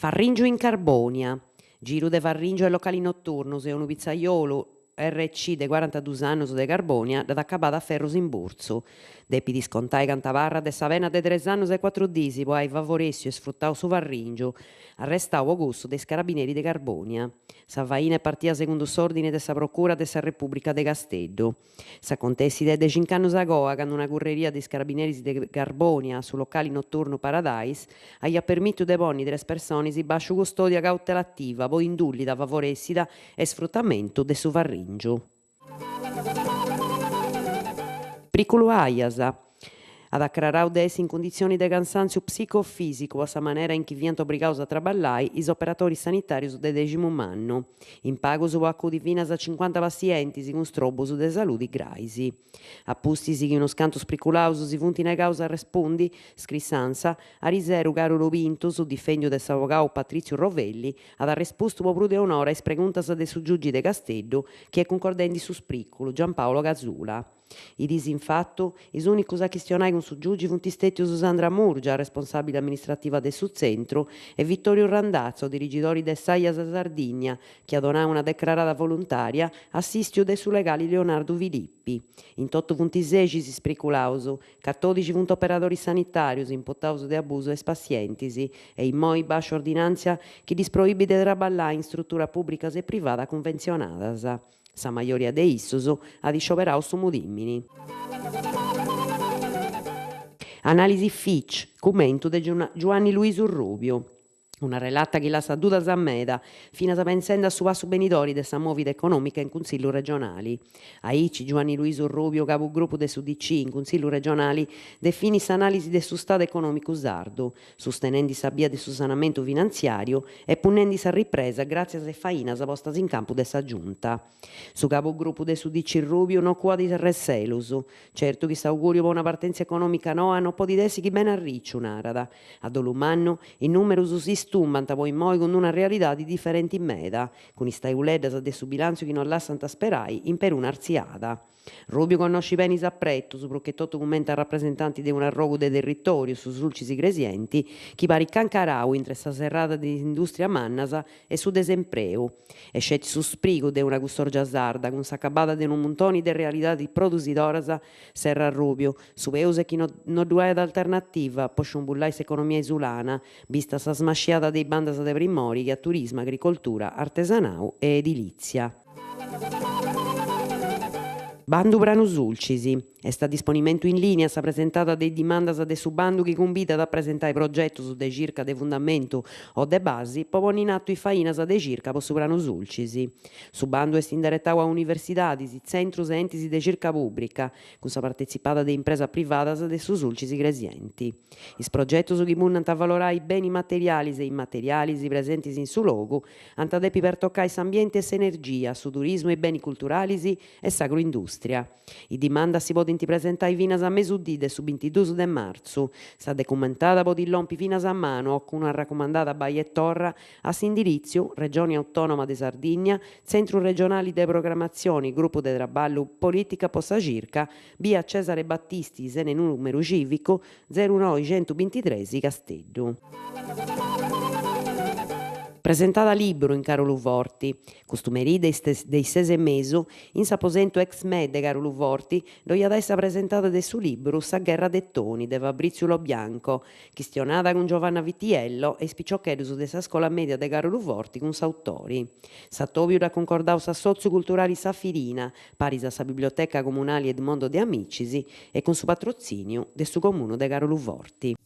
Farrìngiu in Carbònia. Giru de farrìngiu a is localis noturnus e unu pitzaiolu RC de cuarantadus annus de Carbònia dd'at acabada a ferrus in burtzu. Depit iscontai cantu abarrat de sa pena de tres annus e cuatru dis po ai favorèssiu e sfrutau su farrìngiu, arrestau po cussu de is carabineris de Carbònia. Sa faina est partia segundu s'òrdini de sa Procura de sa Repùbrica de Casteddu. S'acontèssida est de cinc'annus agoa, candu una curreria de is carabineris de Carbònia a su locali noturnu Paradise aiat permìtiu de ponni tres personis bàsciu custòdia cautelativa po indullida favorèssida e sfrutamentu de su farrìngiu. Priculu Aias at acrarau de essi in cunditzioni de cansàntziu psico-fìsicu po sa manera in chi fiant obrigaus a traballai is operatoris sanitàrius de Deximumannu, in pagus po acudi finas a cincuanta passientis cun strobus de saludi grais. A pustis chi unus cantus priculaus si funt negaus a arrespundi, scriit s'Ansa, ariseru Càrulu Pintus, difendiu de s'abogau Patritziu Rovelli, at arrespustu po prus de un'ora a is preguntas de su giugi de Casteddu chi est cuncordendi su sprìculu, Giampaolo Casula. Is diis infatu, is ùnicus a chistionai cun su giugi funt stètius Sandra Murgia, responsàbili amministrativa de su tzentru, e Vittoriu Randazzo, dirigidori de s'Aias Sardigna, chi at donau una decrarada voluntària, assìstiu de su legali Leonardu Filippi. In totu funt sexi is spriculaus, catòdixi funt operadoris sanitàrius imputaus de abusu a is passientis e immoi bàsciu ordinàntzia chi ddis proibit de traballai in struturas pùbricas e privadas cunventzionadas. Sa majoria de issus at iscioberau su mudìmini. Anàlisi Fitch, cumentu de Giuanni Luisu Rubiu. Una relata chi lassat dudas meda, finas pentzendi a su passu benidori de sa mòvida econòmica in Cunsillu regionali. Aici Giuanni Luisu Rubiu, cabu grupu de s'UDC in Cunsillu regionali, definit s'anàlisi de su stadu econòmicu sardu, sustenendi sa bia de su sanamentu finantziàriu e punnendi sa ripresa gràtzias a is fainas postas in campu de sa Giunta. Su cabugrupu de s'UDC Rubiu no cuat is reselus. Certu chi s'augùriu po una partèntzia econòmica noa no podit essi chi beni arriciu, narat. A dolu mannu, is nùmerus si stumbant po immoi cun una realidadi diferenti meda, cun is taiuleddas de su bilàntziu chi no lassant sperai in peruna artziada. Rubiu connoscit beni is apretus, prus che totu cumenti a rapresentanti de un'arrogu de territòriu, su Sulcis Igresienti, chi parit cancarau intre sa serrada de is indùstrias mannas e su desempreu. E sceti su sprigu de una cussòrgia sarda, cun s'acabada de unu muntoni de realidadis produsidoras, serrat Rubiu. Su peus est chi no no ddu aiat alternativa po sciumbullai s'economia isulana, bista sa smasciada de is bandas de primori che a turismu, agricoltura, artesanau e edilìtzia. Bandu Pranu Sulcis. Est a disponimentu in lìnia sa presentada de is dimandas de su bandu chi cumbidat a presentai progetus de circa de fundamentu o de basi po ponni in atu is fainas de circa po su Pranu Sulcis. Su bandu est inderetau a universidadis, tzentrus e entis de circa pùbrica, cun sa partetzipada de impresas privadas de su Sulcis Igresienti. Is progetus chi punnant a avalorai beni materialis e immaterialis presentis in su logu ant a depi pertocai s'ambienti e s'energia, su turismu e is beni culturalis e s'agroindùstria. Is dimandas si podint presentai finas a mesudì de su bintidus de martzu. Sa documentada podit lompi finas a manu o cun arracumandada bai e torra a s'indiritziu, Regioni Autònoma de Sardigna, Tzentru Regionali de Programatzioni, Grupu de Traballu Polìtica po sa Circa, bia Cesare Battisti, sene nùmeru cìvicu, zeru noixentubintitres, Casteddu. Presentada libru in Caruluforti. Custu merì de is ses e mesu, in s'aposentu ex Me de Caruluforti, ddoi at a essi sa presentada de su libru Sa gherra de Toni de Fabritziu Lo Bianco, chistionada cun Giovanna Vitiello e is piciocheddus de sa scola mèdia de Caruluforti cun s'autori. S'atòbiu dd'at cuncordau s'assòtziu culturali Sa Firina, paris a sa Biblioteca Comunali Edmondo De Amicis e cun su patrotzìniu de su Comunu de Caruluforti.